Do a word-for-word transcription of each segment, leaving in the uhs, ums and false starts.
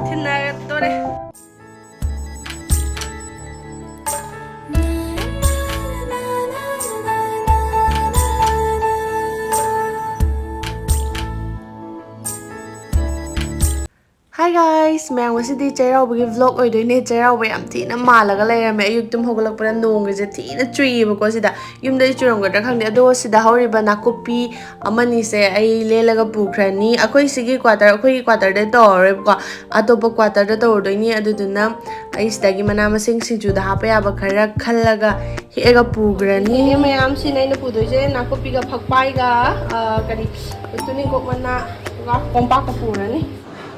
ꯊꯤꯟꯅꯒꯗꯣꯔꯦ꯫ Hi guys, ꯃꯌꯥꯝ, ꯉꯁꯤꯗꯤ ꯆꯩꯔꯥꯎꯕꯒꯤ vlog ꯑꯣꯏꯗꯣꯏꯅꯦ꯫ ꯆꯩꯔꯥꯎꯕ ꯌꯥꯝ ꯊꯤꯅ ꯃꯥꯜꯂꯒ ꯂꯩꯔꯝꯃꯦ꯫ ꯑꯌꯨꯛ ꯇꯨꯝ ꯍꯧꯒꯠꯂꯛꯄꯗ ꯅꯣꯡꯒꯁꯦ ꯊꯤꯅ ꯆꯨꯏꯌꯦꯕꯀꯣ ꯁꯤꯗ꯫ ꯌꯨꯝꯗꯗꯤ ꯆꯨꯔꯝꯒꯗ꯭ꯔꯥ ꯈꯪꯗꯦ꯫ ꯑꯗꯣ ꯁꯤꯗ ꯍꯧꯔꯤꯕ ꯅꯥꯀꯨꯞꯄꯤ ꯑꯃꯅꯤꯁꯦ ꯑꯩ ꯂꯦꯜꯂꯒ ꯄꯨꯈ꯭ꯔꯅꯤ꯫ ꯑꯩꯈꯣꯏ ꯁꯤꯒꯤ quarter, ꯑꯩꯈꯣꯏꯒꯤ quarterꯗ ꯇꯧꯔꯔꯣꯏꯕꯀꯣ, ꯑꯇꯣꯞꯄ quarterꯗ ꯇꯧꯔꯨꯗꯣꯏꯅꯤ꯫ ꯑꯗꯨꯗꯨꯅ ꯑꯩ ꯁꯤꯗꯒꯤ ꯃꯅꯥ ꯃꯁꯤꯡ ꯁꯤꯡꯖꯨꯗ ꯍꯥꯞꯄ ꯌꯥꯕ ꯈꯔ ꯈꯜꯂꯒ ꯍꯦꯛꯑꯒ ꯄꯨꯈ꯭ꯔꯅꯤ꯫ ꯃꯌꯥꯝꯁꯤꯅ ꯑꯩꯅ ꯄꯨꯗꯣꯏꯁꯦ ꯅꯥꯀꯨꯞꯄꯤꯒ ꯐꯛꯄꯥꯏꯒ, ꯑ, ꯀꯔꯤ, ꯇꯨꯅꯤꯡꯈꯣꯛ ꯃꯅꯥ, ꯀꯣꯝꯄꯥꯛꯀ ꯄꯨꯔꯅꯤ꯫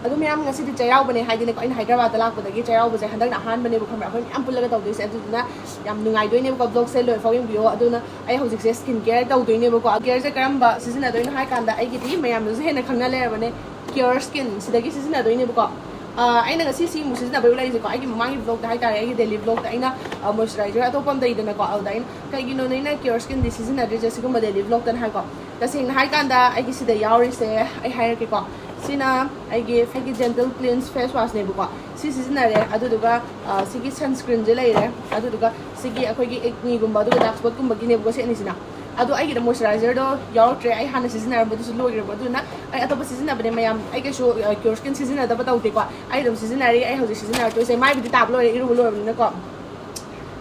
ꯑꯗꯨ ꯃꯌꯥꯝ, ꯉꯁꯤꯗꯤ ꯆꯩꯔꯥꯎꯕꯅꯦ ꯍꯥꯏꯗꯅꯀꯣ, ꯑꯩꯅ ꯍꯥꯏꯗ꯭ꯔꯕꯥꯗꯇ ꯂꯥꯛꯄꯗꯒꯤ ꯆꯩꯔꯥꯎꯕꯁꯦ ꯍꯟꯗꯛꯅ ꯑꯍꯥꯟꯕꯅꯦꯕ, ꯈꯪꯕ꯭ꯔꯥ? ꯑꯩꯈꯣꯏ ꯃꯌꯥꯝ ꯄꯨꯜꯂꯒ ꯇꯧꯗꯣꯏꯁꯦ꯫ ꯑꯗꯨꯗꯨꯅ ꯌꯥꯝ ꯅꯨꯡꯉꯥꯏꯗꯣꯏꯅꯦꯕꯀꯣ꯫ Vlogꯁꯦ ꯂꯣꯏꯐꯥꯎ ꯌꯦꯡꯕꯤꯌꯣ꯫ ꯑꯗꯨꯅ ꯑꯩ ꯍꯧꯖꯤꯛꯁꯦ skin care ꯇꯧꯗꯣꯏꯅꯦꯕꯀꯣ꯫ Careꯁꯦ ꯀꯔꯝꯕ ꯁꯤꯖꯤꯟꯅꯗꯣꯏꯅꯣ ꯍꯥꯏ ꯀꯥꯟꯗ, ꯑꯩꯒꯤꯗꯤ ꯃꯌꯥꯝꯅꯁꯨ ꯍꯦꯟꯅ ꯈꯪꯅ ꯂꯩꯔꯕꯅꯦ, Care Skin ꯁꯤꯗꯒꯤ ꯁꯤꯖꯤꯟꯅꯗꯣꯏꯅꯦꯕꯀꯣ꯫ ꯑ, ꯑꯩꯅ ꯉꯁꯤ ꯁꯤ ꯑꯃꯨꯛ ꯁꯤꯖꯤꯟꯅꯕꯩ ꯎꯠꯂꯛꯏꯁꯦꯀꯣ, ꯑꯩꯒꯤ ꯃꯃꯥꯡꯒꯤ vlogꯇ ꯍꯥꯏꯇꯥꯔꯦ, ꯑꯩꯒꯤ daily vlogꯇ ꯑꯩꯅ, ꯑ, moisturizer ꯑꯇꯣꯞꯄ ꯑꯃ ꯇꯩꯗꯅꯀꯣ꯫ ꯑꯗꯨꯗ ꯑꯩꯅ "ꯀꯩꯒꯤꯅꯣ ꯅꯣꯏꯅ Care Skinꯗꯤ ꯁꯤꯖꯤꯟꯅꯗ꯭ꯔꯤꯁꯦ ꯁꯤꯒꯨꯝꯕ daily vlogꯇꯅ?" ꯍꯥꯏꯀꯣ꯫ ꯇꯁꯦꯡꯅ ꯍꯥꯏ ꯀꯥꯟꯗ ꯑꯩꯒꯤ ꯁꯤꯗ ꯌꯥꯎꯔꯤꯁꯦ ꯑꯩ ꯍꯥꯏꯔꯛꯀꯦꯀꯣ꯫ ꯁꯤꯅ ꯑꯩꯒꯤ, ꯑꯩꯒꯤ Gentle Cleanse face washꯅꯦꯕꯀꯣ꯫ ꯁꯤ ꯁꯤꯖꯤꯟꯅꯔꯦ꯫ ꯑꯗꯨꯗꯨꯒ, ꯑ, ꯁꯤꯒꯤ sunscreenꯁꯦ ꯂꯩꯔꯦ꯫ ꯑꯗꯨꯗꯨꯒ ꯁꯤꯒꯤ ꯑꯩꯈꯣꯏꯒꯤ acneꯒꯨꯝꯕ ꯑꯗꯨꯒ dark spotꯀꯨꯝꯕꯒꯤꯅꯦꯕꯀꯣ ꯁꯤ ꯑꯅꯤꯁꯤꯅ꯫ ꯑꯗꯣ ꯑꯩꯒꯤꯗ moisturizer ꯌꯥꯎꯔꯛꯇ꯭ꯔꯦ, ꯑꯩ ꯍꯥꯟꯅ ꯁꯤꯖꯤꯟꯅꯔꯝꯕꯗꯨꯁꯨ ꯂꯣꯏꯈ꯭ꯔꯕ꯫ ꯑꯗꯨꯅ ꯑꯩ ꯑꯇꯣꯞꯄ ꯁꯤꯖꯤꯟꯅꯕꯅꯦ ꯃꯌꯥꯝ꯫ ꯑꯩ ꯀꯩꯁꯨ, ꯑ, Care Skin ꯁꯤꯖꯤꯟꯅꯗꯕ ꯇꯧꯗꯦꯀꯣ꯫ ꯑꯩ ꯑꯗꯨꯝ ꯁꯤꯖꯤꯟꯅꯔꯤ꯫ ꯑꯩ ꯍꯧꯖꯤꯛ ꯁꯤꯖꯤꯟꯅꯔꯛꯇꯣꯏꯁꯦ, ꯃꯥꯏꯕꯨꯗꯤ ꯇꯥꯕ ꯂꯣꯏꯔꯦ, ꯏꯔꯨꯕ ꯂꯣꯏꯔꯕꯅꯤꯅꯀꯣ꯫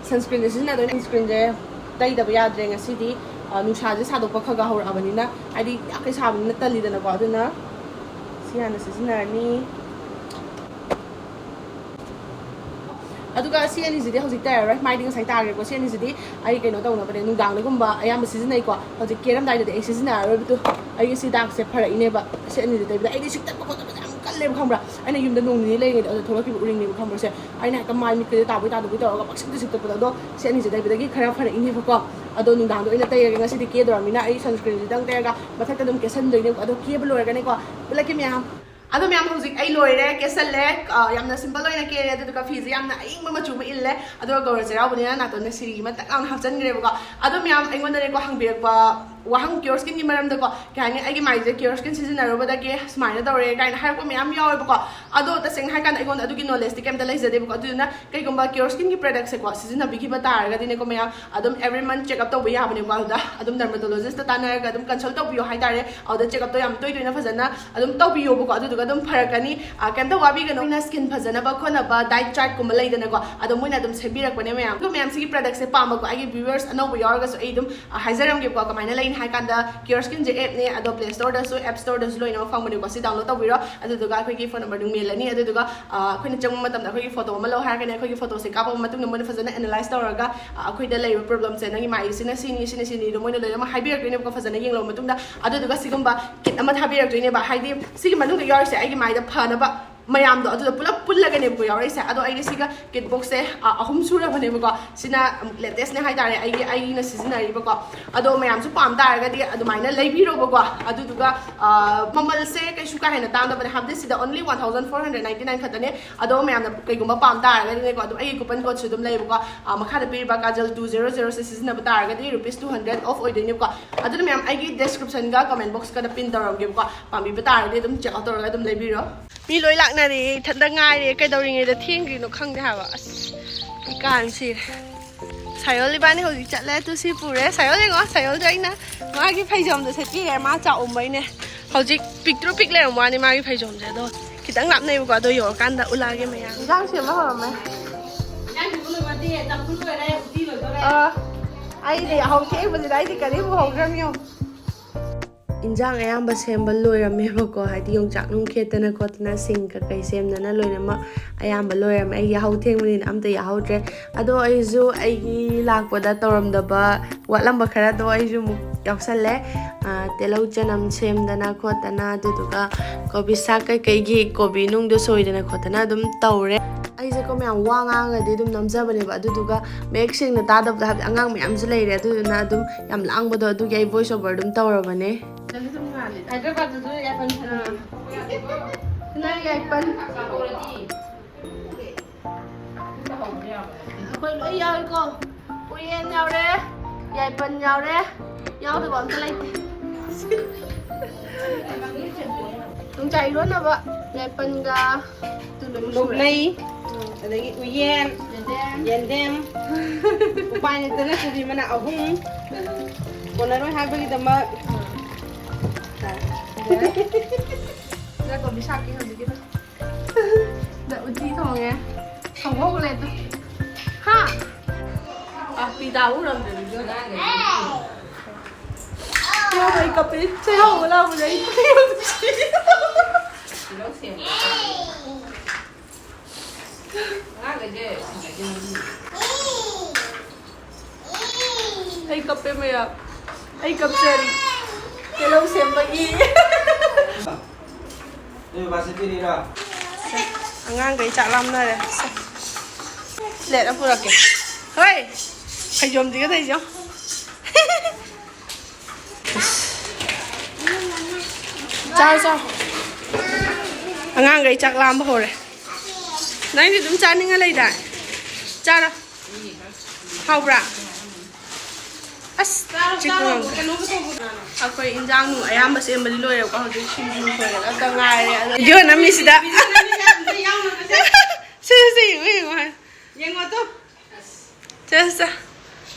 Sunscreenꯁꯦ ꯁꯤꯖꯤꯟꯅꯗꯣꯏꯅꯦ꯫ Sunscreenꯁꯦ ꯇꯩꯗꯕ ꯌꯥꯗ꯭ꯔꯦ ꯉꯁꯤꯗꯤ꯫ ꯑ, ꯅꯨꯡꯁꯥꯁꯦ ꯁꯥꯗꯣꯛꯄ ꯈꯔ ꯈꯔ ꯍꯧꯔꯛꯑꯕꯅꯤꯅ, ꯍꯥꯏꯗꯤ ꯌꯥꯝ ꯀꯩ ꯁꯥꯕꯅꯤꯅ ꯇꯜꯂꯤꯗꯅꯀꯣ꯫ ꯑꯗꯨꯅ ꯁꯤ ꯍꯥꯟꯅ ꯁꯤꯖꯤꯟꯅꯔꯅꯤ꯫ ꯑꯗꯨꯒ ꯁꯤ ꯑꯅꯤꯁꯤꯗꯤ ꯍꯧꯖꯤꯛ ꯇꯩꯔꯔꯣꯏ, ꯃꯥꯏꯗꯤ ꯉꯁꯥꯏ ꯇꯥꯈ꯭ꯔꯦꯀꯣ꯫ ꯁꯤ ꯑꯅꯤꯁꯤꯗꯤ ꯑꯩ ꯀꯩꯅꯣ ꯇꯧꯅꯕꯅꯦ, ꯅꯨꯡꯗꯥꯡꯗꯒꯨꯝꯕ ꯑꯌꯥꯝꯕ ꯁꯤꯖꯤꯟꯅꯩꯀꯣ꯫ ꯍꯧꯖꯤꯛ ꯀꯦꯔꯝꯗꯥꯏꯗꯗꯤ ꯑꯩ ꯁꯤꯖꯤꯟꯅꯔꯔꯣꯏꯕꯗꯨ, ꯑꯩꯒꯤ ꯁꯤ ꯗꯥꯛꯁꯦ ꯐꯔꯛꯏꯅꯦꯕ꯫ ꯁꯤ ꯑꯅꯤꯁꯤ ꯇꯩꯕꯗ ꯑꯩꯗꯤ ꯁꯤꯛꯇꯠꯄ ꯈꯣꯠꯇꯠꯄꯁꯦ ꯌꯥꯝ ꯀꯜꯂꯦꯕ, ꯈꯪꯕ꯭ꯔꯥ? ꯑꯩꯅ ꯌꯨꯝꯗ ꯅꯣꯡ ꯅꯤꯅꯤ ꯂꯩꯔꯤꯉꯩꯗ ꯑꯗꯨ ꯊꯣꯛꯂꯛꯈꯤꯕ ꯎꯔꯤꯡꯅꯦꯕ, ꯈꯪꯕ꯭ꯔꯥ? ꯁꯦ ꯑꯩꯅ ꯍꯦꯛꯇ ꯃꯥꯏ ꯃꯤꯠꯀꯁꯦ ꯇꯥꯕꯣꯏ ꯇꯥꯗꯕꯣꯏ ꯇꯧꯔꯒ ꯄꯪꯁꯤꯛꯇ ꯁꯤꯛꯇꯠꯄꯗꯣ꯫ ꯑꯗꯣ ꯁꯤ ꯑꯅꯤꯁꯦ ꯇꯩꯕꯗꯒꯤ ꯈꯔ ꯐꯔꯛꯏꯅꯦꯕꯀꯣ꯫ ꯑꯗꯣ ꯅꯨꯡꯗꯥꯡꯗ ꯑꯣꯏꯅ ꯇꯩꯔꯒꯦ꯫ ꯉꯁꯤꯗꯤ ꯀꯦꯗꯧꯔꯕꯅꯤꯅ ꯑꯩ sunscreenꯁꯤꯗꯪ ꯇꯩꯔꯒ ꯃꯊꯛꯇ ꯑꯗꯨꯝ ꯀꯦꯁꯟꯗꯣꯏꯅꯦꯕꯀꯣ꯫ ꯑꯗꯣ ꯀꯦꯕ ꯂꯣꯏꯔꯒꯅꯤꯀꯣ ꯄꯨꯜꯂꯛꯀꯦ ꯃꯌꯥꯝ꯫ ꯑꯗꯣ ꯃꯌꯥꯝ, ꯍꯧꯖꯤꯛ ꯑꯩ ꯂꯣꯏꯔꯦ, ꯀꯦꯁꯜꯂꯦ꯫ ꯑ, ꯌꯥꯝꯅ simple ꯑꯣꯏꯅ ꯀꯦꯔꯦ꯫ ꯑꯗꯨꯗꯨꯒ ꯐꯤꯁꯦ ꯌꯥꯝꯅ ꯑꯏꯪꯕ ꯃꯆꯨ ꯑꯃ ꯏꯜꯂꯦ꯫ ꯑꯗꯨꯒ ꯒꯧꯔ ꯆꯩꯔꯥꯎꯕꯅꯤꯅ ꯅꯥꯇꯣꯟꯗ ꯁꯤꯔꯤ ꯑꯃ ꯇꯛ ꯂꯥꯎꯅ ꯍꯥꯞꯆꯤꯟꯈ꯭ꯔꯦꯕꯀꯣ꯫ ꯑꯗꯣ ꯃꯌꯥꯝ, ꯑꯩꯉꯣꯟꯗꯅꯦꯀꯣ ꯍꯪꯕꯤꯔꯛꯄ ꯋꯥꯍꯪ ꯀꯤꯌꯣꯔ ꯁ꯭ꯀꯤꯟꯒꯤ ꯃꯔꯝꯗꯀꯣ, ꯀꯩ ꯍꯥꯏꯅꯤ, ꯑꯩꯒꯤ ꯃꯥꯏꯁꯦ ꯀꯤꯌꯣꯔ ꯁ꯭ꯀꯤꯟ ꯁꯤꯖꯤꯟꯅꯔꯨꯕꯗꯒꯤ ꯁꯨꯃꯥꯏꯅ ꯇꯧꯔꯦ ꯀꯥꯏꯅ ꯍꯥꯏꯔꯛꯄ ꯃꯌꯥꯝ ꯌꯥꯎꯋꯦꯕꯀꯣ꯫ ꯑꯗꯣ ꯇꯁꯦꯡꯅ ꯍꯥꯏꯔꯀꯥꯟꯗ ꯑꯩꯉꯣꯟꯗ ꯑꯗꯨꯒꯤ ꯅꯣꯂꯦꯖꯇꯤ ꯀꯩꯝꯇ ꯂꯩꯖꯗꯦꯕꯀꯣ꯫ ꯑꯗꯨꯗꯨꯅ ꯀꯩꯒꯨꯝꯕ ꯀꯤꯌꯣꯔ ꯁ꯭ꯀꯤꯟꯒꯤ ꯄ꯭ꯔꯗꯛꯁꯦꯀꯣ ꯁꯤꯖꯤꯟꯅꯕꯤꯈꯤꯕ ꯇꯥꯔꯒꯗꯤꯅꯦꯀꯣ ꯃꯌꯥꯝ, ꯑꯗꯨꯝ ꯑꯦꯕ꯭ꯔꯤ ꯃꯟ ꯆꯦꯛꯑꯞ ꯇꯧꯕ ꯌꯥꯕꯅꯦꯀꯣ꯫ ꯑꯗꯨꯗ ꯑꯗꯨꯝ ꯗꯔꯃꯥꯇꯣꯂꯣꯖꯤꯁꯇ ꯇꯥꯟꯅꯔꯒ ꯑꯗꯨꯝ ꯀꯟꯁꯜ ꯇꯧꯕꯤꯌꯣ ꯍꯥꯏꯇꯥꯔꯦ꯫ ꯑꯗꯨꯗ ꯆꯦꯛꯑꯞꯇꯣ ꯌꯥꯝ ꯇꯣꯏ ꯇꯣꯏꯅ ꯐꯖꯅ ꯑꯗꯨꯝ ꯇꯧꯕꯤꯌꯣꯕꯀꯣ꯫ ꯑꯗꯨꯗꯨꯒ ꯑꯗꯨꯝ ꯐꯔꯛꯀꯅꯤ꯫ ꯑ, ꯀꯩꯝꯇ ꯋꯥꯕꯤꯒꯅꯨ꯫ ꯑꯩꯅ ꯁ꯭ꯀꯤꯟ ꯐꯖꯅꯕ ꯈꯣꯠꯅꯕ ꯗꯥꯏꯠ ꯆꯥꯔꯠꯀꯨꯝꯕ ꯂꯩꯗꯅꯀꯣ, ꯑꯗꯣ ꯃꯣꯏꯅ ꯑꯗꯨꯝ ꯁꯦꯝꯕꯤꯔꯛꯄꯅꯦ ꯃꯌꯥꯝ꯫ ꯑꯗꯣ ꯃꯌꯥꯝꯁꯤꯒꯤ ꯄ꯭ꯔꯗꯛꯁꯦ ꯄꯥꯝꯕꯀꯣ ꯑꯩꯒꯤ ꯚ꯭ꯌꯨꯋꯔꯁ ꯑꯅꯧꯕ ꯌꯥꯎꯔꯒꯁꯨ ꯑꯩ ꯑꯗꯨꯝ, ꯑ, ꯍꯥꯏꯖꯔꯝꯒꯦꯀꯣ ꯀꯃꯥꯏꯅ ꯂꯩꯅꯤ ꯍꯥꯏ ꯀꯥꯟꯗ꯫ ꯀꯤꯌꯣꯔ ꯁ꯭ꯀꯤꯟꯁꯦ ꯑꯦꯞꯅꯦ, ꯑꯗꯣ ꯄ꯭ꯂꯦ ꯁ꯭ꯇꯣꯔꯗꯁꯨ ꯑꯦꯞ ꯁ꯭ꯇꯣꯔꯗꯁꯨ ꯂꯣꯏꯅꯃꯛ ꯐꯪꯕꯅꯦꯀꯣ꯫ ꯁꯤ ꯗꯥꯎꯟꯂꯣꯗ ꯇꯧꯕꯤꯔꯣ꯫ ꯑꯗꯨꯗꯨꯒ ꯑꯩꯈꯣꯏꯒꯤ ꯐꯣꯟ ꯅꯝꯕꯔ ꯅꯨꯡ ꯃꯦꯜꯂꯅꯤ꯫ ꯑꯗꯨꯗꯨꯒ, ꯑ, ꯑꯩꯈꯣꯏꯅ ꯆꯪꯕ ꯃꯇꯝꯗ ꯑꯩꯈꯣꯏꯒꯤ ꯐꯣꯇꯣ ꯑꯃ ꯂꯧ ꯍꯥꯏꯔꯒꯅꯤ꯫ ꯑꯩꯈꯣꯏꯒꯤ ꯐꯣꯇꯣꯁꯦ ꯀꯥꯞꯄꯕ ꯃꯇꯨꯡꯗ ꯃꯣꯏꯅ ꯐꯖꯅ ꯑꯦꯅꯥꯂꯥꯏꯁ ꯇꯧꯔꯒ, ꯑ, ꯑꯩꯈꯣꯏꯗ ꯂꯩꯔꯤꯕ ꯄ꯭ꯔꯣꯕ꯭ꯂꯦꯝꯁꯦ, ꯅꯪꯒꯤ ꯃꯥꯏꯁꯤꯅ ꯁꯤꯅꯤ, ꯁꯤꯅ ꯁꯤꯅꯤꯗꯣ ꯃꯣꯏꯅ ꯂꯣꯏꯅꯃꯛ ꯍꯥꯏꯕꯤꯔꯛꯇꯣꯏꯅꯦꯕꯀꯣ ꯐꯖꯅ ꯌꯦꯡꯂꯕ ꯃꯇꯨꯡꯗ꯫ ꯑꯗꯨꯗꯨꯒ ꯁꯤꯒꯨꯝꯕ ꯀꯤꯠ ꯑꯃ ꯊꯥꯕꯤꯔꯛꯇꯣꯏꯅꯦꯕ꯫ ꯍꯥꯏꯗꯤ ꯁꯤꯒꯤ ꯃꯅꯨꯡꯗ ꯌꯥꯎꯔꯤꯁꯦ ꯑꯩꯒꯤ ꯃꯥꯏꯗ ꯐꯅꯕ ꯃꯌꯥꯝꯗꯣ ꯑꯗꯨꯗ ꯄꯨꯂꯞ ꯄꯨꯜꯂꯒꯅꯦꯕꯀꯣ ꯌꯥꯎꯔꯛꯏꯁꯦ꯫ ꯑꯗꯣ ꯑꯩꯒꯤ ꯁꯤꯒ ꯀꯤꯠ ꯕꯣꯛꯁꯁꯦ, ꯑ, ꯑꯍꯨꯝ ꯁꯨꯔꯕꯅꯦꯕꯀꯣ꯫ ꯁꯤꯅ ꯑꯃꯨꯛ ꯂꯦꯇꯦꯁꯅꯦ ꯍꯥꯏꯇꯥꯔꯦ, ꯑꯩꯒꯤ, ꯑꯩꯅ ꯁꯤꯖꯤꯟꯅꯔꯤꯕꯀꯣ꯫ ꯑꯗꯣ ꯃꯌꯥꯝꯁꯨ ꯄꯥꯝ ꯇꯥꯔꯒꯗꯤ ꯑꯗꯨꯃꯥꯏꯅ ꯂꯩꯕꯤꯔꯣꯕꯀꯣ꯫ ꯑꯗꯨꯗꯨꯒ, ꯑ, ꯃꯃꯜꯁꯦ ꯀꯩꯁꯨ ꯀꯥ ꯍꯦꯟꯅ ꯇꯥꯡꯗꯕꯅꯦ, ꯍꯥꯏꯕꯗꯤ ꯁꯤꯗ only one thousand four hundred ninety nine ꯈꯛꯇꯅꯦ꯫ ꯑꯗꯣ ꯃꯌꯥꯝꯅ ꯀꯩꯒꯨꯝꯕ ꯄꯥꯝ ꯇꯥꯔꯒꯗꯤꯅꯦꯀꯣ, ꯑꯗꯨꯝ ꯑꯩꯒꯤ ꯀꯨꯄꯟ ꯀꯣꯗꯁꯨ ꯑꯗꯨꯝ ꯂꯩꯌꯦꯕꯀꯣ꯫ ꯑ, ꯃꯈꯥꯗ ꯄꯤꯔꯤꯕ ꯀꯥꯖꯜ two zero zero ꯁꯦ ꯁꯤꯖꯤꯟꯅꯕ ꯇꯥꯔꯒꯗꯤ rupees two hundred off ꯑꯣꯏꯗꯣꯏꯅꯦꯕꯀꯣ꯫ ꯑꯗꯨꯅ ꯃꯌꯥꯝ ꯑꯩꯒꯤ ꯗꯦꯁꯀ꯭ꯔꯤꯞꯁꯟꯒ ꯀꯃꯦꯟ ꯕꯣꯛꯁꯀꯗ ꯄꯤꯟ ꯇꯧꯔꯝꯒꯦꯕꯀꯣ꯫ ꯄꯥꯝꯕꯤꯕ ꯇꯥꯔꯒꯗꯤ ꯑꯗꯨꯝ ꯆꯦꯛ ꯑꯥꯎꯠ ꯇꯧꯔꯒ ꯑꯗꯨꯝ ꯂꯩꯕꯤꯔꯣ꯫ ꯃꯤ ꯂꯣꯏ ꯂꯥꯛꯅꯔꯦ, ꯏꯊꯟꯇ ꯉꯥꯏꯔꯦ꯫ ꯀꯩꯗꯧꯔꯤꯉꯩꯗ ꯊꯦꯡꯈ꯭ꯔꯤꯅꯣ ꯈꯪꯗꯦ ꯍꯥꯏꯕ꯫ ꯑꯁ, ꯏꯀꯥꯟ ꯁꯤꯔꯦ꯫ ꯁꯥꯌꯣꯜ ꯏꯕꯥꯅꯤ ꯍꯧꯖꯤꯛ ꯆꯠꯂꯦ꯫ ꯇꯨ ꯁꯤ ꯄꯨꯔꯦ꯫ ꯁꯥꯌꯣꯜ ꯌꯦꯡꯉꯣ, ꯁꯥꯌꯣꯜꯗꯣ ꯑꯩꯅ ꯃꯥꯒꯤ ꯐꯩꯖꯣꯝꯗꯣ ꯁꯦꯠꯄꯤꯔꯦ꯫ ꯃꯥ ꯆꯥꯛꯎꯝꯕꯩꯅꯦ꯫ ꯍꯧꯖꯤꯛ ꯄꯤꯛꯇ꯭ꯔꯨ ꯄꯤꯛ ꯂꯩꯔꯝꯕ ꯋꯥꯅꯤ ꯃꯥꯒꯤ ꯐꯩꯖꯣꯝꯁꯦ꯫ ꯑꯗꯣ ꯈꯤꯇꯪ ꯂꯥꯞꯅꯩꯕꯀꯣ꯫ ꯑꯗꯣ ꯌꯧꯔꯀꯥꯟꯗ ꯎꯠꯂꯛꯑꯒꯦ ꯃꯌꯥꯝ꯫ ꯏꯟꯖꯥꯡ ꯁꯦꯝꯕ ꯍꯧꯔꯝꯃꯦ꯫ ꯏꯟꯖꯥꯡ ꯁꯦꯝꯕ ꯂꯣꯏꯔꯦ, ꯎꯇꯤ ꯂꯣꯏꯗꯣꯔꯦ꯫ ꯑ, ꯑꯩꯗꯤ ꯌꯥꯍꯧ ꯊꯦꯡꯕꯁꯤꯗ ꯑꯩꯗꯤ ꯀꯔꯤꯝ ꯎꯍꯧꯗ꯭ꯔꯕꯅꯤ ꯌꯦꯡꯉꯣ꯫ ꯏꯟꯖꯥꯡ ꯑꯌꯥꯝꯕ ꯁꯦꯝꯕ ꯂꯣꯏꯔꯝꯃꯦꯕꯀꯣ, ꯍꯥꯏꯗꯤ ꯌꯣꯡꯆꯥꯛ ꯅꯨꯡ ꯈꯦꯠꯇꯅ ꯈꯣꯠꯇꯅ, ꯁꯤꯡ ꯀꯀꯩ ꯁꯦꯝꯗꯅ ꯂꯣꯏꯅꯃꯛ ꯑꯌꯥꯝꯕ ꯂꯣꯏꯔꯝꯃꯦ꯫ ꯑꯩ ꯌꯥꯍꯧ ꯊꯦꯡꯕꯅꯤꯅ ꯑꯝꯇ ꯌꯥꯍꯧꯗ꯭ꯔꯦ꯫ ꯑꯗꯣ ꯑꯩꯁꯨ ꯑꯩꯒꯤ ꯂꯥꯛꯄꯗ ꯇꯧꯔꯝꯗꯕ ꯋꯥꯠꯂꯝꯕ ꯈꯔꯗꯣ ꯑꯩꯁꯨ ꯑꯃꯨꯛ ꯌꯥꯎꯁꯜꯂꯦ꯫ ꯑ, ꯇꯤꯜꯍꯧ ꯆꯅꯝ ꯁꯦꯝꯗꯅ ꯈꯣꯠꯇꯅ, ꯑꯗꯨꯗꯨꯒ ꯀꯣꯕꯤ ꯁꯥꯛ ꯀꯩꯀꯩꯒꯤ ꯀꯣꯕꯤ ꯅꯨꯡꯗꯣ ꯁꯣꯏꯗꯅ ꯈꯣꯠꯇꯅ ꯑꯗꯨꯝ ꯇꯧꯔꯦ꯫ ꯑꯩꯁꯦꯀꯣ ꯃꯌꯥꯝ ꯋꯥ ꯉꯥꯡꯉꯒꯗꯤ ꯑꯗꯨꯝ ꯅꯝꯖꯕꯅꯦꯕ, ꯑꯗꯨꯗꯨꯒ ꯃꯌꯦꯛ ꯁꯦꯡꯅ ꯇꯥꯗꯕꯗꯣ, ꯍꯥꯏꯕꯗꯤ ꯑꯉꯥꯡ ꯃꯌꯥꯝꯁꯨ ꯂꯩꯔꯦ, ꯑꯗꯨꯗꯨꯅ ꯑꯗꯨꯝ ꯌꯥꯝ ꯂꯥꯡꯕꯗꯣ, ꯑꯗꯨꯒꯤ ꯑꯩ ꯚꯣꯏꯁ ꯑꯣꯚꯔ ꯑꯗꯨꯝ ꯇꯧꯔꯕꯅꯦ꯫ ꯅꯪꯁꯨ ꯑꯗꯨꯝ ꯉꯥꯜꯂꯤ꯫ ꯍꯥꯏꯗ꯭ꯔꯕꯥꯗꯇꯁꯨ ꯌꯥꯐꯝ ꯁꯥꯟꯅꯩ꯫ ꯅꯪ ꯌꯥꯏꯄꯟ꯫ ꯑꯩꯈꯣꯏ ꯂꯣꯏ ꯌꯥꯎꯔꯦꯀꯣ꯫ ꯎꯌꯦꯟ ꯌꯥꯎꯔꯦ꯫ ꯌꯥꯏꯄꯟ ꯌꯥꯎꯔꯦ, ꯌꯥꯎꯗꯕ ꯑꯝꯇ ꯂꯩꯇꯦ꯫ ꯌꯣꯡꯆꯥꯛ ꯏꯔꯣꯟꯅꯕ ꯌꯥꯏꯄꯟꯒ ꯇꯨꯂꯨꯝ ꯁꯨꯔꯦ꯫ ꯂꯣꯛꯂꯩ, ꯎꯝ꯫ ꯑꯗꯒꯤ ꯎꯌꯦꯟ, ꯌꯦꯟꯗꯦꯝ꯫ ꯌꯦꯟꯗꯦꯝ, ꯎꯄꯥꯏ ꯂꯩꯇꯅ ꯀꯣꯕꯤ ꯃꯅꯥ ꯑꯍꯨꯝ ꯀꯣꯟꯅꯔꯣꯏ ꯍꯥꯏꯕꯒꯤꯗꯃꯛ꯫ ꯁꯤꯗ ꯀꯣꯕꯤ ꯁꯥꯛꯀꯤ ꯍꯧꯖꯤꯛꯀꯤꯗꯣ꯫ ꯁꯤꯗ ꯎꯇꯤ ꯊꯣꯡꯉꯦ꯫ ꯁꯪꯒꯣꯝ ꯂꯩꯇꯦ꯫ ꯍꯥ? ꯑ, ꯄꯤ ꯇꯥꯕ ꯎꯔꯝꯗ꯭ꯔꯗꯤ ꯑꯉꯥꯡꯈꯩ꯫ ꯏꯃꯥ, ꯑꯩ ꯀꯞꯄꯦ꯫ ꯆꯩꯔꯥꯎꯕ ꯂꯥꯛꯄꯗ ꯑꯩ ꯇꯤꯜꯍꯧ ꯁꯦꯝꯕ꯫ ꯑꯉꯥꯡꯈꯩꯁꯦ ꯁꯤꯟꯅꯗꯦ ꯃꯃꯤꯡ꯫ ꯑꯩ ꯀꯞꯄꯦ ꯃꯌꯥꯝ꯫ ꯑꯩ ꯀꯞꯆꯔꯤ꯫ ꯇꯤꯜꯍꯧ ꯁꯦꯝꯕꯒꯤ꯫ ꯅꯣꯏ ꯕꯕꯥ ꯆꯠꯄꯤꯔꯤꯔꯣ? ꯑꯉꯥꯡꯈꯩ ꯆꯥꯛ ꯂꯥꯝꯅꯔꯦ꯫ ꯁꯦ꯫ ꯄ꯭ꯂꯦꯠ ꯑꯃ ꯄꯨꯔꯛꯀꯦ꯫ ꯍꯣꯏ꯫ ꯐꯩꯖꯣꯝꯁꯤꯒ ꯇꯧꯔꯤꯁꯦ ꯌꯦꯡꯉꯣ꯫ ꯆꯥꯔꯣ, ꯆꯥꯔꯣ꯫ ꯑꯉꯥꯡꯈꯩ ꯆꯥꯛ ꯂꯥꯝꯕ ꯍꯧꯔꯦ꯫ ꯅꯪꯗꯤ ꯑꯗꯨꯝ ꯆꯥꯅꯤꯡꯉ ꯂꯩꯗꯥꯏ? ꯆꯥꯔꯣ꯫ ꯍꯥꯎꯕ꯭ꯔꯥ? ꯑꯁ, ꯆꯤꯛꯄ ꯉꯝꯗ꯭ꯔꯦ꯫ ꯑꯩꯈꯣꯏ ꯏꯟꯖꯥꯡ ꯅꯨꯡ ꯑꯌꯥꯝꯕ ꯁꯦꯝꯕꯗꯤ ꯂꯣꯏꯔꯦꯕꯀꯣ, ꯍꯧꯖꯤꯛ ꯁꯤꯡꯖꯨ ꯁꯣꯏꯒꯗꯕꯇ ꯉꯥꯏꯔꯦ꯫ ꯑꯗꯣ ꯚꯤꯗꯤꯑꯣ ꯅꯝꯃꯤꯁꯤꯗ꯫ ꯁꯤ, ꯁꯤ, ꯌꯦꯡꯉꯨ, ꯌꯦꯡꯉꯨ ꯍꯥꯏ꯫ ꯌꯦꯡꯉꯣ ꯑꯗꯨ꯫ ꯆꯠ, ꯆꯠ꯫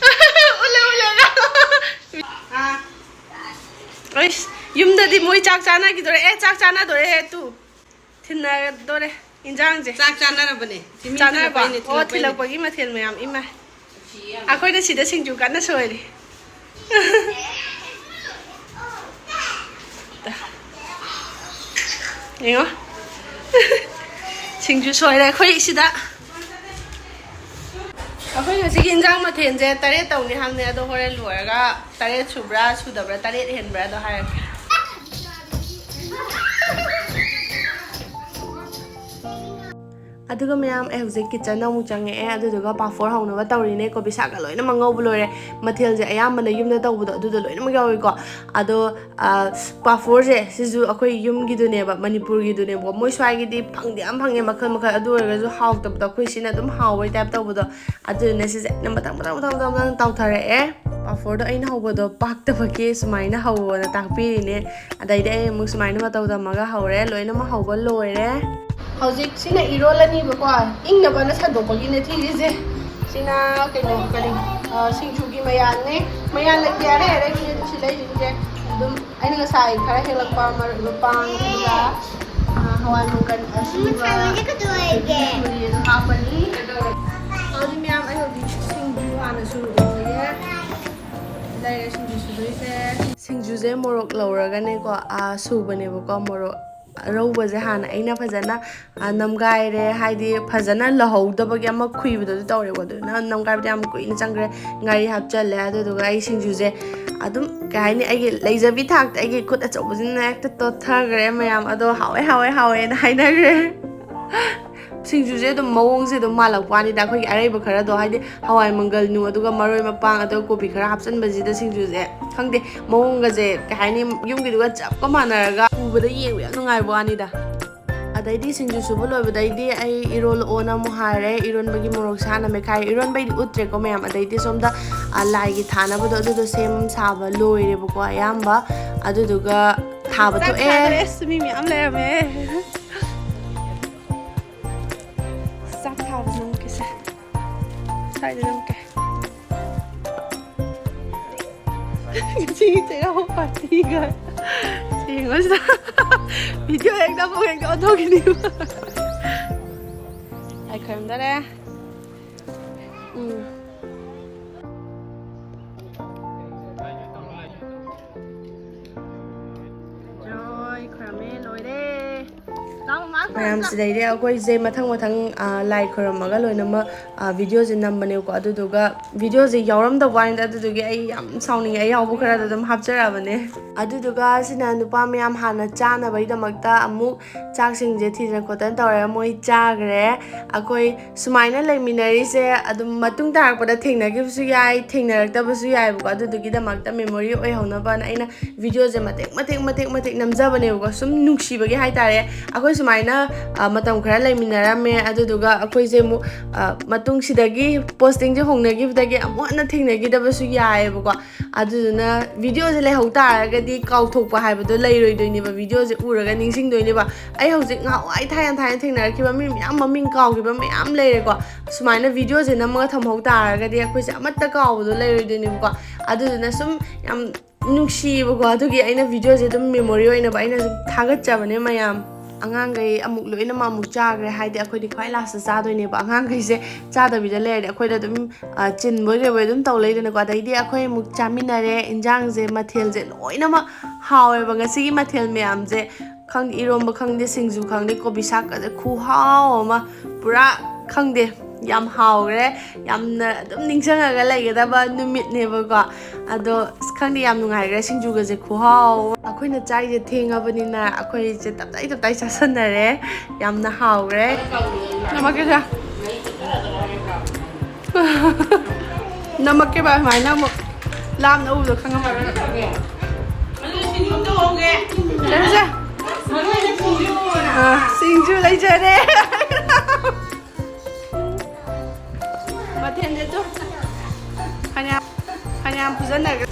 ꯎꯠꯂꯦ, ꯎꯠꯂꯦ꯫ ꯑꯥ꯫ ꯑꯩꯁ, ꯌꯨꯝꯗꯗꯤ ꯃꯣꯏ ꯆꯥꯛ ꯆꯥꯅꯈꯤꯗꯣꯔꯦ꯫ ꯑꯦ, ꯆꯥꯛ ꯆꯥꯅꯗꯣꯔꯦꯍꯦ, ꯇꯨ꯫ ꯊꯤꯟꯅꯗꯣꯔꯦ ꯏꯟꯖꯥꯡꯁꯦ꯫ ꯆꯥꯛ ꯆꯥꯅꯔꯕꯅꯦ꯫ ꯁꯤ ꯃꯤ ꯆꯥꯅꯔꯕ? ꯊꯤꯜꯂꯛꯄꯩꯅꯦ, ꯑꯣ, ꯊꯤꯜꯂꯛꯄꯩꯅꯦ꯫ ꯊꯤꯜꯂꯛꯄꯒꯤ ꯃꯊꯦꯜ ꯃꯌꯥꯝ, ꯏꯃꯥ꯫ ꯑꯩꯈꯣꯏꯅ ꯁꯤꯗ ꯁꯤꯡꯖꯨ ꯀꯟꯅ ꯁꯣꯏꯔꯤ꯫ ꯌꯦꯡꯉꯣ꯫ ꯁꯤꯡꯖꯨ ꯁꯣꯏꯔꯦ ꯑꯩꯈꯣꯏ ꯁꯤꯗ꯫ ꯑꯩꯈꯣꯏ ꯉꯁꯤꯒꯤ ꯏꯟꯖꯥꯡ ꯃꯊꯦꯜꯁꯦ ꯇꯔꯦꯠ ꯇꯧꯅꯤ ꯍꯥꯏꯕꯅꯦ, ꯑꯗꯣ ꯍꯣꯔꯦꯟ ꯂꯣꯏꯔꯒ ꯇꯔꯦꯠ ꯁꯨꯕ꯭ꯔꯥ ꯁꯨꯗꯕ꯭ꯔꯥ, ꯇꯔꯦꯠ ꯍꯦꯟꯕ꯭ꯔꯥ ꯑꯗꯣ ꯍꯥꯏꯔꯛꯀꯦ꯫ ꯑꯗꯨꯒ ꯃꯌꯥꯝ, ꯑꯩ ꯍꯧꯖꯤꯛ ꯀꯤꯠꯆꯟꯗ ꯑꯃꯨꯛ ꯆꯪꯉꯛꯑꯦ꯫ ꯑꯗꯨꯗꯨꯒ ꯄꯥꯐꯣꯔ ꯍꯧꯅꯕ ꯇꯧꯔꯤꯅꯦ꯫ ꯀꯣꯕꯤ ꯁꯥꯛꯀ ꯂꯣꯏꯅꯃꯛ ꯉꯧꯕ ꯂꯣꯏꯔꯦ꯫ ꯃꯊꯦꯜꯁꯦ ꯑꯌꯥꯝꯕꯅ ꯌꯨꯝꯗ ꯇꯧꯕꯗꯣ ꯑꯗꯨꯗꯣ ꯂꯣꯏꯅꯃꯛ ꯌꯥꯎꯏꯀꯣ꯫ ꯑꯗꯣ ꯑ, ꯄꯥꯐꯣꯔꯁꯦ ꯁꯤꯁꯨ ꯑꯩꯈꯣꯏ ꯌꯨꯝꯒꯤꯗꯨꯅꯦꯕ, ꯃꯅꯤꯄꯨꯔꯒꯤꯗꯨꯅꯦꯕꯀꯣ꯫ ꯃꯣꯏ ꯁ꯭ꯋꯥꯏꯒꯤꯗꯤ ꯐꯪꯗꯤ ꯌꯥꯝ ꯐꯪꯉꯦ ꯃꯈꯜ ꯃꯈꯜ, ꯑꯗꯨ ꯑꯣꯏꯔꯒꯁꯨ ꯍꯥꯎꯇꯕꯗꯣ, ꯑꯩꯈꯣꯏ ꯁꯤꯅ ꯑꯗꯨꯝ ꯍꯥꯎꯕꯩ ꯇꯥꯏꯞ ꯇꯧꯕꯗꯣ꯫ ꯑꯗꯨꯗꯨꯅ ꯁꯤꯁꯦ ꯑꯩꯅ ꯃꯊꯪ ꯃꯊꯪ ꯃꯊꯪ ꯃꯊꯪ ꯃꯊꯪ ꯇꯥꯎꯊꯔꯛꯑꯦ꯫ ꯄꯥꯐꯣꯔꯗꯣ ꯑꯩꯅ ꯍꯧꯕꯗꯣ ꯄꯥꯛꯇꯕꯒꯤ ꯁꯨꯃꯥꯏꯅ ꯍꯧꯋꯣꯅ ꯇꯥꯛꯄꯤꯔꯤꯅꯦ꯫ ꯑꯗꯩꯗꯤ ꯑꯩ ꯑꯃꯨꯛ ꯁꯨꯃꯥꯏꯅ ꯃꯇꯧ ꯇꯝꯃꯒ ꯍꯧꯔꯦ꯫ ꯂꯣꯏꯅꯃꯛ ꯍꯧꯕ ꯂꯣꯏꯔꯦ꯫ ꯍꯧꯖꯤꯛ ꯁꯤꯅ ꯏꯔꯣꯜꯂꯅꯤꯕꯀꯣ, ꯏꯪꯅꯕꯅ ꯁꯟꯗꯣꯛꯄꯒꯤꯅꯦ ꯊꯤꯔꯤꯁꯦ꯫ ꯁꯤꯅ ꯀꯩꯅꯣ, ꯀꯔꯤ, ꯑ, ꯁꯤꯡꯖꯨꯒꯤ ꯃꯌꯥꯟꯅꯦ꯫ ꯃꯌꯥꯟ ꯂꯩꯇꯦ, ꯑꯔꯩ ꯑꯔꯩꯕꯅꯦ ꯑꯗꯨ ꯁꯤ ꯂꯩꯔꯤꯁꯦ꯫ ꯑꯗꯨꯝ ꯑꯩꯅ ꯉꯁꯥꯏ ꯈꯔ ꯍꯦꯛꯂꯛꯄ ꯃꯔꯣꯏ ꯃꯄꯥꯡ, ꯑꯗꯨꯒ, ꯑ, ꯍꯋꯥꯏ ꯃꯪꯒꯜ ꯑꯁꯨꯕ, ꯃꯨꯔꯤ ꯑꯗꯨ ꯍꯥꯞꯄꯅꯤ꯫ ꯑꯗꯨꯗꯤ ꯃꯌꯥꯝ, ꯑꯩ ꯍꯧꯖꯤꯛ ꯁꯤꯡꯖꯨ ꯍꯥꯟꯅ ꯁꯨꯔꯨꯔꯒꯦ꯫ ꯂꯩꯔꯦ ꯁꯤꯡꯖꯨ ꯁꯨꯗꯣꯏꯁꯦ꯫ ꯁꯤꯡꯖꯨꯁꯦ ꯃꯣꯔꯣꯛ ꯂꯧꯔꯒꯅꯦꯀꯣ, ꯑ, ꯁꯨꯕꯅꯦꯕꯀꯣ꯫ ꯃꯣꯔꯣꯛ ꯑꯔꯧꯕꯁꯦ ꯍꯥꯟꯅ ꯑꯩꯅ ꯐꯖꯅ, ꯑ, ꯅꯝꯒꯥꯏꯔꯦ, ꯍꯥꯏꯗꯤ ꯐꯖꯅ ꯂꯧꯍꯧꯗꯕꯒꯤ ꯑꯃ ꯈꯨꯏꯕꯗꯣ ꯑꯗꯨ ꯇꯧꯔꯦꯀꯣ꯫ ꯑꯗꯨꯅ ꯅꯝꯒꯥꯏꯕꯗ ꯌꯥꯝ ꯀꯨꯏꯅ ꯆꯪꯈ꯭ꯔꯦ꯫ ꯉꯥꯔꯤ ꯍꯥꯞꯆꯜꯂꯦ꯫ ꯑꯗꯨꯗꯨꯒ ꯑꯩ ꯁꯤꯡꯖꯨꯁꯦ ꯑꯗꯨꯝ, ꯀꯩ ꯍꯥꯏꯅꯤ, ꯑꯩꯒꯤ ꯂꯩꯖꯕꯤ ꯊꯥꯛꯇ ꯑꯩꯒꯤ ꯈꯨꯠ ꯑꯆꯧꯕꯁꯤꯅ ꯍꯦꯛꯇ ꯇꯣꯠꯊꯈ꯭ꯔꯦ ꯃꯌꯥꯝ꯫ ꯑꯗꯣ ꯍꯥꯎꯋꯦ, ꯍꯥꯎꯋꯦ, ꯍꯥꯎꯋꯦꯅ ꯍꯥꯏꯅꯈ꯭ꯔꯦ꯫ ꯁꯤꯡꯖꯨꯁꯦ ꯑꯗꯨꯝ ꯃꯑꯣꯡꯁꯦ ꯑꯗꯨꯝ ꯃꯥꯜꯂꯛꯄ ꯋꯥꯅꯤꯗ, ꯑꯩꯈꯣꯏꯒꯤ ꯑꯔꯩꯕ ꯈꯔꯗꯣ, ꯍꯥꯏꯗꯤ ꯍꯋꯥꯏ ꯃꯪꯒꯜ ꯅꯨ, ꯑꯗꯨꯒ ꯃꯔꯣꯏ ꯃꯄꯥꯡ, ꯑꯗꯨꯒ ꯀꯣꯕꯤ ꯈꯔ ꯍꯥꯞꯆꯤꯟꯕꯁꯤꯗ ꯁꯤꯡꯖꯨꯁꯦ, ꯈꯪꯗꯦ, ꯃꯑꯣꯡꯒꯁꯦ, ꯀꯩ ꯍꯥꯏꯅꯤ, ꯌꯨꯝꯒꯤꯗꯨꯒ ꯆꯞꯀ ꯃꯥꯟꯅꯔꯒ ꯎꯕꯗ ꯌꯦꯡꯕ ꯌꯥꯝ ꯅꯨꯡꯉꯥꯏꯕ ꯋꯥꯅꯤꯗ꯫ ꯑꯗꯩꯗꯤ ꯁꯤꯡꯖꯨ ꯁꯨꯕ ꯂꯣꯏꯕꯗꯩꯗꯤ ꯑꯩ ꯏꯔꯣꯜꯂꯛꯑꯣꯅ ꯑꯃꯨꯛ ꯍꯥꯏꯔꯦ꯫ ꯏꯔꯣꯟꯕꯒꯤ ꯃꯣꯔꯣꯛꯁꯦ ꯍꯥꯟꯅ ꯃꯦꯠꯈꯥꯏꯔꯦ꯫ ꯏꯔꯣꯟꯕꯩꯗꯤ ꯎꯠꯇ꯭ꯔꯦꯀꯣ ꯃꯌꯥꯝ꯫ ꯑꯗꯩꯗꯤ ꯁꯣꯝꯗ, ꯑ, ꯂꯥꯏꯒꯤ ꯊꯥꯅꯕꯗꯣ ꯑꯗꯨꯗꯣ ꯁꯦꯝ ꯁꯥꯕ ꯂꯣꯏꯔꯦꯕꯀꯣ ꯑꯌꯥꯝꯕ꯫ ꯑꯗꯨꯗꯨꯒ ꯊꯥꯕ ꯆꯥꯛ ꯊꯣꯛꯑꯦ꯫ ꯊꯥꯗꯣꯛꯑꯦ꯫ ꯑꯁ, ꯃꯤ ꯃꯌꯥꯝ ꯂꯩꯔꯝꯃꯦ꯫ ꯆꯥꯛ ꯊꯥꯕ ꯅꯝꯃꯛꯀꯦꯁꯦ꯫ ꯁ꯭ꯋꯥꯏꯗ ꯅꯝꯃꯛꯀꯦ꯫ ꯉꯁꯤꯒꯤ ꯆꯩꯔꯥꯎꯕ ꯄꯥꯔꯇꯤꯒ ꯌꯦꯡꯉꯣ ꯁꯤꯗ꯫ ꯚꯤꯗꯤꯑꯣ ꯍꯦꯛ ꯅꯝꯃꯣ, ꯍꯦꯛꯇ ꯑꯣꯟꯊꯣꯛꯈꯤꯅꯤꯕ꯫ ꯂꯥꯏ ꯈꯣꯏꯔꯝꯗꯣꯔꯦ꯫ ꯎꯝ꯫ ꯖꯣꯏ ꯈꯣꯏꯔꯝꯃꯦ, ꯂꯣꯏꯔꯦ꯫ ꯂꯥꯎ, ꯃꯃꯥ ꯃꯌꯥꯝꯁꯤ ꯂꯩꯔꯦ꯫ ꯑꯩꯈꯣꯏꯁꯦ ꯃꯊꯪ ꯃꯊꯪ, ꯑ, ꯂꯥꯏ ꯈꯣꯏꯔꯝꯃꯒ ꯂꯣꯏꯅꯃꯛ, ꯑ, videoꯁꯦ ꯅꯝꯕꯅꯦꯕꯀꯣ꯫ ꯑꯗꯨꯗꯨꯒ videoꯁꯦ ꯌꯥꯎꯔꯝꯗꯕ ꯋꯥꯅꯤꯗ, ꯑꯗꯨꯗꯨꯒꯤ ꯑꯩ ꯌꯥꯝ ꯁꯥꯎꯅꯤꯡꯉꯦ꯫ ꯑꯩ ꯌꯥꯎꯕ ꯈꯔꯗ ꯑꯗꯨꯝ ꯍꯥꯞꯆꯔꯛꯑꯕꯅꯦ꯫ ꯑꯗꯨꯗꯨꯒ ꯁꯤꯅ ꯅꯨꯄꯥ ꯃꯌꯥꯝ ꯍꯥꯟꯅ ꯆꯥꯅꯕꯒꯤꯗꯃꯛꯇ ꯑꯃꯨꯛ ꯆꯥꯛꯁꯤꯡꯁꯦ ꯊꯤꯗꯅ ꯈꯣꯠꯇꯅ ꯇꯧꯔꯦ꯫ ꯃꯣꯏ ꯆꯥꯈ꯭ꯔꯦ꯫ ꯑꯩꯈꯣꯏ ꯁꯨꯃꯥꯏꯅ ꯂꯩꯃꯤꯟꯅꯔꯤꯁꯦ ꯑꯗꯨꯝ ꯃꯇꯨꯡ ꯇꯥꯔꯛꯄꯗ ꯊꯦꯡꯅꯈꯤꯕꯁꯨ ꯌꯥꯏ, ꯊꯦꯡꯅꯔꯛꯇꯕꯁꯨ ꯌꯥꯏꯕꯀꯣ꯫ ꯑꯗꯨꯗꯨꯒꯤꯗꯃꯛꯇ memory ꯑꯣꯏꯍꯧꯅꯕꯅ ꯑꯩꯅ videoꯁꯦ ꯃꯇꯦꯛ ꯃꯇꯦꯛ ꯃꯇꯦꯛ ꯃꯇꯦꯛ ꯅꯝꯖꯕꯅꯦꯕꯀꯣ, ꯁꯨꯝ ꯅꯨꯡꯁꯤꯕꯒꯤ ꯍꯥꯏꯇꯥꯔꯦ꯫ ꯑꯩꯈꯣꯏ ꯁꯨꯃꯥꯏꯅ, ꯑ, ꯃꯇꯝ ꯈꯔ ꯂꯩꯃꯤꯟꯅꯔꯝꯃꯦ, ꯑꯗꯨꯗꯨꯒ ꯑꯩꯈꯣꯏꯁꯦ ꯑꯃꯨꯛ, ꯑ, ꯃꯇꯨꯡꯁꯤꯗꯒꯤ postingꯁꯦ ꯍꯣꯡꯅꯈꯤꯕꯗꯒꯤ ꯑꯃꯨꯛ ꯍꯟꯅ ꯊꯦꯡꯅꯈꯤꯗꯕꯁꯨ ꯌꯥꯏꯌꯦꯕꯀꯣ꯫ ꯑꯗꯨꯗꯨꯅ videoꯁꯦ ꯂꯩꯍꯧ ꯇꯥꯔꯒꯗꯤ ꯀꯥꯎꯊꯣꯛꯄ ꯍꯥꯏꯕꯗꯣ ꯂꯩꯔꯣꯏꯗꯣꯏꯅꯦꯕ, videoꯁꯦ ꯎꯔꯒ ꯅꯤꯡꯁꯤꯡꯗꯣꯏꯅꯦꯕ꯫ ꯑꯩ ꯍꯧꯖꯤꯛ ꯉꯍꯥꯟꯋꯥꯏ ꯊꯥꯏꯅ ꯊꯥꯏꯅ ꯊꯦꯡꯅꯔꯛꯈꯤꯕ ꯃꯤ ꯃꯌꯥꯝ, ꯃꯃꯤꯡ ꯀꯥꯎꯈꯤꯕ ꯃꯌꯥꯝ ꯂꯩꯔꯦꯀꯣ꯫ ꯁꯨꯃꯥꯏꯅ videoꯁꯦ ꯅꯝꯃꯒ ꯊꯝꯍꯧ ꯇꯥꯔꯒꯗꯤ ꯑꯩꯈꯣꯏꯁꯦ ꯑꯃꯠꯇ ꯀꯥꯎꯕꯗꯣ ꯂꯩꯔꯣꯏꯗꯣꯏꯅꯦꯕꯀꯣ꯫ ꯑꯗꯨꯗꯨꯅ ꯁꯨꯝ ꯌꯥꯝ ꯅꯨꯡꯁꯤꯌꯦꯕꯀꯣ꯫ ꯑꯗꯨꯒꯤ ꯑꯩꯅ videoꯁꯦ ꯑꯗꯨꯝ memory ꯑꯣꯏꯅꯕ ꯑꯩꯅ ꯁꯨꯝ ꯊꯥꯒꯠꯆꯕꯅꯦ ꯃꯌꯥꯝ꯫ ꯑꯉꯥꯡꯈꯩ ꯑꯃꯨꯛ ꯂꯣꯏꯅꯃꯛ ꯑꯃꯨꯛ ꯆꯥꯈ꯭ꯔꯦ, ꯍꯥꯏꯗꯤ ꯑꯩꯈꯣꯏꯗꯤ ꯈ꯭ꯋꯥꯏ lastꯇ ꯆꯥꯗꯣꯏꯅꯦꯕ꯫ ꯑꯉꯥꯡꯈꯩꯁꯦ ꯆꯥꯗꯕꯤꯗ ꯂꯩꯔꯗꯤ ꯑꯩꯈꯣꯏꯗ ꯑꯗꯨꯝ, ꯑ, ꯆꯤꯟꯕꯣꯏ ꯀꯩꯕꯣꯏ ꯑꯗꯨꯝ ꯇꯧ ꯂꯩꯗꯅꯀꯣ꯫ ꯑꯗꯩꯗꯤ ꯑꯩꯈꯣꯏ ꯑꯃꯨꯛ ꯆꯥꯃꯤꯟꯅꯔꯦ, ꯏꯟꯖꯥꯡꯁꯦ ꯃꯊꯦꯜꯁꯦ ꯂꯣꯏꯅꯃꯛ ꯍꯥꯎꯋꯦꯕ꯫ ꯉꯁꯤꯒꯤ ꯃꯊꯦꯜ ꯃꯌꯥꯝꯁꯦ ꯈꯪꯗꯦ, ꯏꯔꯣꯝꯕ ꯈꯪꯗꯦ, ꯁꯤꯡꯖꯨ ꯈꯪꯗꯦ, ꯀꯣꯕꯤ ꯁꯥꯛꯀꯁꯦ ꯈꯨꯍꯥꯎ ꯑꯃ, ꯄꯨꯔꯥ ꯈꯪꯗꯦ, ꯌꯥꯝ ꯍꯥꯎꯈ꯭ꯔꯦ꯫ ꯌꯥꯝꯅ ꯑꯗꯨꯝ ꯅꯤꯡꯁꯤꯡꯉꯒ ꯂꯩꯒꯗꯕ ꯅꯨꯃꯤꯠꯅꯦꯕꯀꯣ꯫ ꯑꯗꯣ ꯑꯁ, ꯈꯪꯗꯦ, ꯌꯥꯝ ꯅꯨꯡꯉꯥꯏꯈ꯭ꯔꯦ꯫ ꯁꯤꯡꯖꯨꯒꯁꯦ ꯈꯨꯍꯥꯎ ꯑꯃ꯫ ꯑꯩꯈꯣꯏꯅ ꯆꯥꯏꯁꯦ ꯊꯦꯡꯉꯕꯅꯤꯅ ꯑꯩꯈꯣꯏꯁꯦ ꯇꯞꯇꯥꯏ ꯇꯞꯇꯥꯏ ꯆꯥꯁꯟꯅꯔꯦ꯫ ꯌꯥꯝꯅ ꯍꯥꯎꯈ꯭ꯔꯦ꯫ ꯅꯝꯃꯛꯀꯦꯁꯦ꯫ ꯅꯝꯃꯛꯀꯦꯕ, ꯑꯗꯨꯃꯥꯏꯅ ꯑꯃꯨꯛ ꯂꯥꯞꯅ ꯎꯕꯗꯣ ꯈꯪꯉꯝꯃꯔꯣꯏ꯫ ꯆꯠꯂꯁꯦ꯫ ꯑꯥ, ꯁꯤꯡꯖꯨ ꯂꯩꯖꯔꯦ꯫ ꯃꯊꯦꯜꯁꯦ ꯑꯗꯨꯝ ꯐꯅꯌꯥꯝ, ꯐꯅꯌꯥꯝ ꯐꯨꯖꯟꯅꯈ꯭ꯔꯦ꯫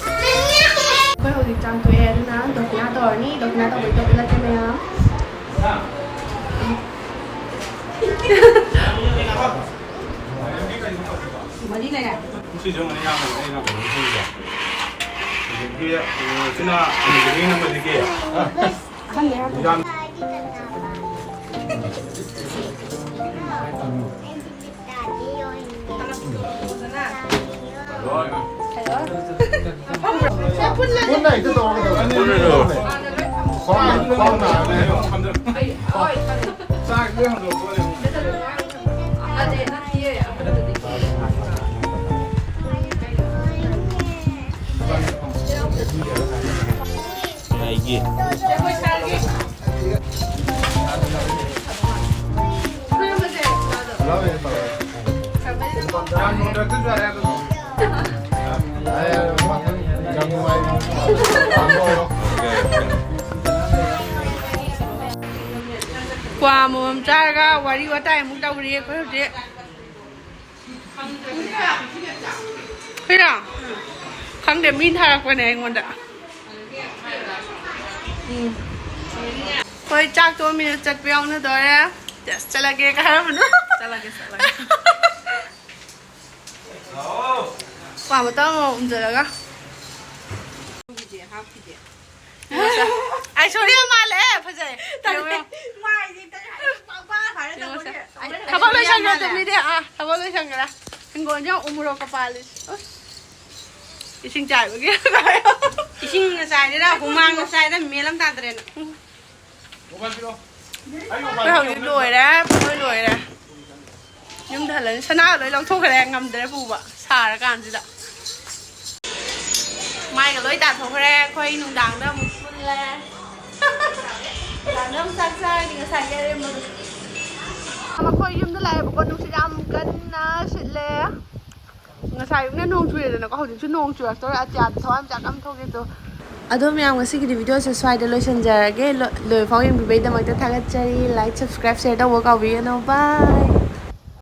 ꯑꯩꯈꯣꯏ ꯍꯧꯖꯤꯛ ꯆꯥꯛ ꯇꯣꯛꯑꯦ, ꯑꯗꯨꯅ ꯗꯣꯐꯤꯅꯥ ꯇꯧꯔꯅꯤ꯫ ꯗꯣꯐꯤꯅꯥ ꯇꯧꯕꯩ ꯇꯣꯞ ꯅꯠꯇꯦ ꯃꯌꯥꯝ꯫ ꯃꯔꯤ ꯂꯩꯔꯦ꯫ ꯁꯤꯁꯨ ꯑꯃꯨꯛ ꯌꯥꯝꯕꯅꯦ, ꯑꯩꯅ ꯀꯩꯅꯣ ꯇꯧꯔꯤꯁꯦ꯫ ꯍꯧꯖꯤꯛꯀꯤ, ꯑ, ꯁꯤꯅ ꯑꯃꯨꯕꯒꯤ ꯅꯝꯕꯔꯗꯒꯤ꯫ ꯑꯍꯟꯅꯦ ꯍꯥꯏꯕ꯫ ꯌꯥꯝ-, ꯀꯅꯥꯒꯤ ꯀꯅꯥ? ꯄꯨꯟꯅ ꯍꯦꯛꯇ ꯇꯧꯔꯒ ꯇꯧꯔꯣ꯫ ꯈ꯭ꯋꯥꯡ ꯅꯥꯕꯅꯦ꯫ ꯑꯩꯒꯤ꯫ ꯀ꯭ꯋꯥ ꯑꯃꯃꯝ ꯆꯥꯔꯒ ꯋꯥꯔꯤ ꯋꯥꯇꯥꯏ ꯑꯃꯨꯛ ꯇꯧꯔꯤ ꯑꯩꯈꯣꯏ ꯍꯧꯖꯤꯛ꯫ ꯀꯩꯅꯣ? ꯈꯪꯗꯦ, ꯃꯤ ꯊꯥꯔꯛꯄꯅꯦ ꯑꯩꯉꯣꯟꯗ꯫ ꯎꯝ꯫ ꯍꯣꯏ, ꯆꯥꯛ ꯇꯣꯛꯑꯃꯤꯅ ꯆꯠꯄ ꯌꯥꯎꯅꯗꯣꯔꯦ꯫ ꯆꯠꯂꯒꯦ ꯀ ꯍꯥꯏꯔꯝꯕꯅꯣ꯫ ꯆꯠꯂꯒꯦ, ꯆꯠꯂꯒꯦ꯫ ꯄꯥꯝꯕ ꯇꯝꯃꯣ ꯎꯝꯖꯜꯂꯒ꯫ ꯑꯩ ꯁꯣꯔꯤ ꯌꯥꯝ ꯃꯥꯜꯂꯦ, ꯐꯖꯩ꯫ ꯌꯦꯡꯉꯣ, ꯌꯦꯡꯉꯣ꯫ ꯊꯕꯛ ꯂꯣꯏꯁꯟꯈ꯭ꯔꯦ ꯇꯨꯃꯤꯗꯤ꯫ ꯑꯥ, ꯊꯕꯛ ꯂꯣꯏꯁꯟꯈ꯭ꯔꯦ꯫ ꯍꯤꯡꯒꯣꯜꯁꯦ ꯌꯥꯝ ꯎꯃꯣꯔꯣꯛꯀ ꯄꯥꯜꯂꯤ꯫ ꯑꯁ꯫ ꯏꯁꯤꯡ ꯆꯥꯏꯕꯒꯤ꯫ ꯏꯁꯤꯡꯅ ꯆꯥꯏꯔꯤꯔꯥ, ꯍꯨꯃꯥꯡꯅ ꯆꯥꯏꯔꯤꯔꯥ, ꯃꯦꯟ ꯑꯃ ꯇꯥꯗ꯭ꯔꯦꯅ꯫ ꯑꯩꯈꯣꯏ ꯍꯧꯖꯤꯛ ꯂꯣꯏꯔꯦ, ꯄꯨꯡꯂꯣꯏ ꯂꯣꯏꯔꯦ꯫ ꯌꯨꯝꯗ ꯍꯜꯂꯅꯤ꯫ ꯁꯅꯥꯒ ꯂꯣꯏ ꯂꯧꯊꯣꯛꯈ꯭ꯔꯦ, ꯉꯝꯗ꯭ꯔꯦ ꯄꯨꯕ ꯁꯥꯔꯀꯥꯟꯁꯤꯗ꯫ ꯃꯥꯏꯒ ꯂꯣꯏ ꯇꯥꯊꯣꯛꯈ꯭ꯔꯦ꯫ ꯑꯩꯈꯣꯏ ꯅꯨꯡꯗꯥꯡꯗ ꯑꯃꯨꯛ ꯄꯨꯜꯂꯦ꯫ ꯅꯨꯡꯗꯥꯡꯗ ꯑꯃꯨꯛ ꯆꯥꯛ ꯆꯥꯔꯅꯤ ꯉꯁꯥꯏꯒꯤ ꯑꯔꯦꯝꯕꯗꯣ꯫ ꯃꯈꯣꯏ ꯌꯨꯝꯗ ꯂꯥꯛꯑꯦꯕꯀꯣ, ꯅꯨꯡꯁꯤꯠ ꯌꯥꯝ ꯀꯟꯅ ꯁꯤꯠꯂꯦ꯫ ꯉꯁꯥꯏ ꯑꯌꯨꯛꯅ ꯅꯣꯡ ꯆꯨꯔꯦꯗꯅꯀꯣ, ꯍꯧꯖꯤꯛꯁꯨ ꯅꯣꯡ ꯆꯨꯔꯛꯇꯧꯔꯦ꯫ ꯑꯇꯤꯌꯥꯗ ꯊꯋꯥꯟꯃꯤꯆꯥꯛ ꯌꯥꯝ ꯊꯣꯛꯑꯦ ꯑꯗꯣ꯫ ꯑꯗꯣ ꯃꯌꯥꯝ, ꯉꯁꯤꯒꯤꯗꯤ ꯚꯤꯗꯤꯑꯣꯁꯦ ꯁ꯭ꯋꯥꯏꯗ ꯂꯣꯏꯁꯤꯟꯖꯔꯒꯦ꯫ ꯂꯣ-, ꯂꯣꯏꯐꯥꯎ ꯌꯦꯡꯕꯤꯕꯩꯗꯃꯛꯇ ꯊꯥꯒꯠꯆꯔꯤ꯫ Like, subscribe, share ꯇꯧꯕ ꯀꯥꯎꯕꯤꯒꯅꯨ꯫ Bye꯫